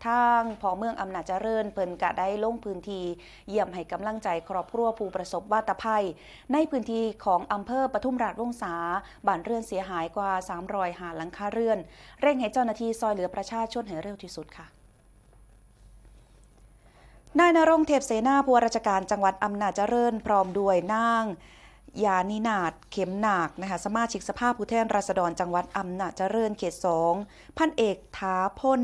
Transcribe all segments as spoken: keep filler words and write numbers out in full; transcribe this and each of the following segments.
ทางพ่อเมืองอำนาจเจริญเพิ่นกะได้ลงพื้นที่เยี่ยมให้กำลังใจครอบครัวผู้ประสบวาตภัย ในพื้นที่ของอำเภอปทุมราชวงศา บ้านเรือนเสียหายกว่า สามร้อยห้า หลังคาเรือน เร่งให้เจ้าหน้าที่ซอยเหลือประชาชนให้เร็วที่สุดค่ะ นายณรงค์ เทพเสนา ผู้ว่าราชการจังหวัดอำนาจเจริญ พร้อมด้วยนาง ยานินาถ เข็มนาค นะคะ สมาชิกสภาผู้แทนราษฎรจังหวัดอำนาจเจริญเขต สอง พันเอก ถาพล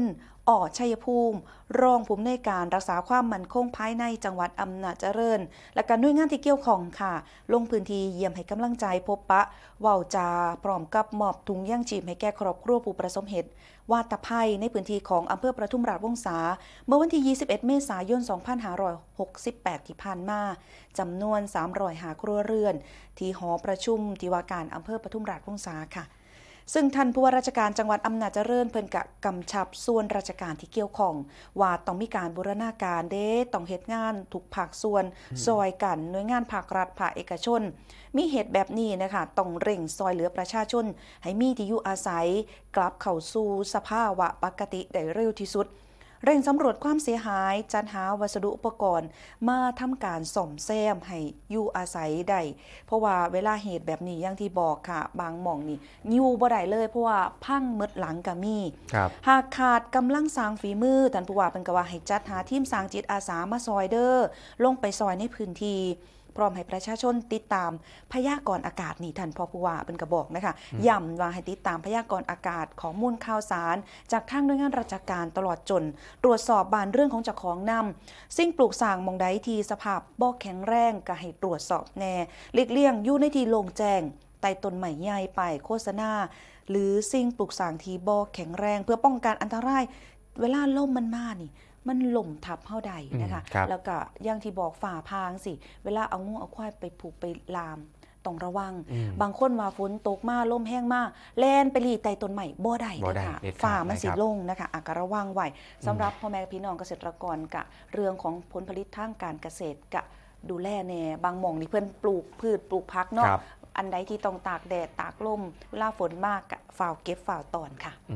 อ่อ ชัยภูมิ รองผู้อำนวยการรักษาความมั่นคงภายในจังหวัดอำนาจเจริญ และก็หน่วยงานที่เกี่ยวข้องค่ะ ลงพื้นที่เยี่ยมให้กำลังใจ พบปะ เว้าจา พร้อมกับมอบถุงยางชีพให้แก่ครอบครัวผู้ประสบเหตุวาตภัยในพื้นที่ของอำเภอปทุมราชวงศา เมื่อวันที่ ยี่สิบเอ็ด เมษายน สองพันห้าร้อยหกสิบแปด ที่ผ่านมา จำนวน สามร้อยห้า ครัวเรือน ที่หอประชุมที่ว่าการอำเภอปทุมราชวงศาค่ะ ซึ่งท่านผู้ว่าราชการจังหวัดอำนาจเจริญเพิ่นกะกำชับส่วนราชการที่เกี่ยวข้อง ว่าต้องมีการบูรณาการเด้ ต้องเฮ็ดงานทุกภาคส่วน อืม ซอยกัน หน่วยงานภาครัฐ ภาคเอกชน มีเหตุแบบนี้นะคะ ต้องเร่งซอยเหลือประชาชน ให้มีที่อยู่อาศัย กลับเข้าสู่สภาวะปกติได้เร็วที่สุด เร่งสำรวจความเสียหาย จัดหาวัสดุอุปกรณ์ มาทำการซ่อมแซมให้อยู่อาศัยได้ เพราะว่าเวลาเหตุแบบนี้อย่างที่บอกค่ะ บางหม่องนี่อยู่บ่ได้เลย เพราะว่าพังหมดหลังก็มี ครับ หากขาดกำลังสร้างฝีมือ ท่านผู้ว่าเพิ่นก็ว่าให้จัดหาทีมสร้างจิตอาสามาซอยเด้อ ลงไปซอยในพื้นที่ พร้อมให้ประชาชนติดตามพยากรณ์อากาศนี่ ท่านผอ.ผู้ว่าเพิ่นก็บอกนะคะ อืม ย้ำว่าให้ติดตามพยากรณ์อากาศ ข้อมูลข่าวสาร จากทางหน่วยงานราชการตลอดจน ตรวจสอบบ้านเรือนของเจ้าของนำ สิ่งปลูกสร้างหม่องใดที่สภาพบ่แข็งแรงก็ให้ตรวจสอบแน่ หลีกเลี่ยงอยู่ในที่โล่งแจ้ง ใต้ต้นไม้ใหญ่ ป้ายโฆษณา หรือสิ่งปลูกสร้างที่บ่แข็งแรง เพื่อป้องกันอันตราย เวลาลมมันมานี่ มันล้มทับเฮาได้นะคะ อืม ครับ แล้วก็อย่างที่บอก ฟ้าผ่าจั่งซี้ เวลาเอางัวเอาควายไปผูกไปล่าม ต้องระวัง อืม บางคนว่าฝนตกมา ลมแฮงมา แล่นไปลี้ใต้ต้นไม้บ่ได้ บ่ได้ เด้อค่ะ เด็ดขาด ฟ้ามันสิ นะครับ ลงนะคะ อ่ะ ก็ระวังไว้ สำหรับพ่อแม่พี่น้องเกษตรกร กะเรื่องของผลผลิตทางการเกษตร กะดูแลแน่ บางหม่องนี่เพิ่นปลูกพืชปลูกผักเนาะ ครับ อันใดที่ต้องตากแดดตากลม เวลาฝนมากะฟ้าวเก็บฟ้าวตอนค่ะ อืม